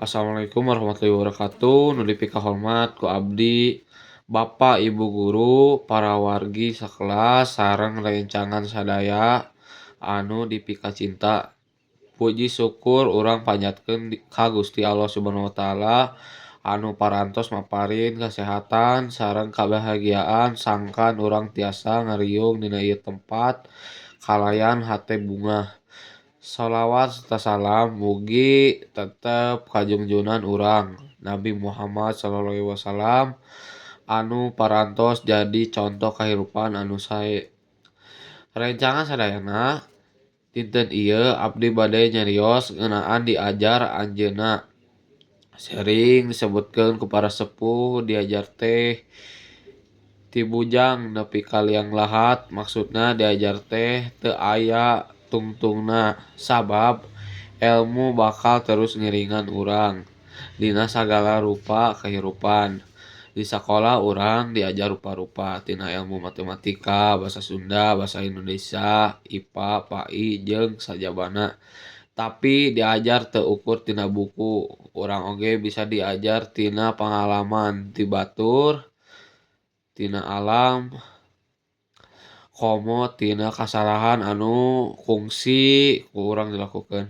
Assalamualaikum warahmatullahi wabarakatuh. Nu dipikahormat ku abdi Bapak Ibu guru, para wargi sakelas sareng rerencangan sadaya anu dipikacinta. Puji syukur urang panjatkeun ka Gusti Allah Subhanahu wa taala anu parantos maparin kasehatan sareng kabahagiaan sangkan urang tiasa ngariung dina ieu tempat kalayan hate bungah. Sholawat serta salam mugi tetep kajunjunan urang Nabi Muhammad shallallahu alaihi wasallam anu parantos jadi contoh kahirupan anu sae. Rerencangan sadayana, dinten ieu abdi bade nyarios ngeunaan diajar anjeunna. Sering disebutkeun ku para sepuh diajar teh ti bujang nepi ka liang lahat, maksudna diajar teh teu aya tungtungna sabab elmu bakal terus ngiringan urang dina sagala rupa kahirupan. Di sakola urang diajar rupa-rupa tina elmu matematika, basa Sunda, basa Indonesia, IPA, PAI jeung sajabana. Tapi diajar teu ukur tina buku, urang oge bisa diajar tina pangalaman, ti batur, tina alam, komo tina kasalahan anu kungsi ku urang dilakukeun.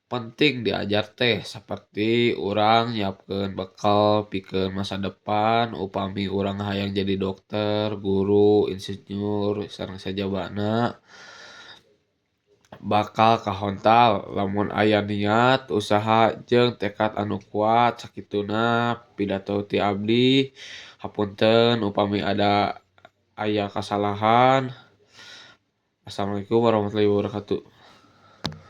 Penting diajar teh saperti urang nyiapkeun bekal pikeun masa depan upami urang hayang jadi dokter, guru, insinyur, sareng sajabana bakal kahontal lamun aya niat, usaha jeung tekad anu kuat. Sakituna pidato ti abdi, hapunten upami ada aya kasalahan. Assalamualaikum warahmatullahi wabarakatuh.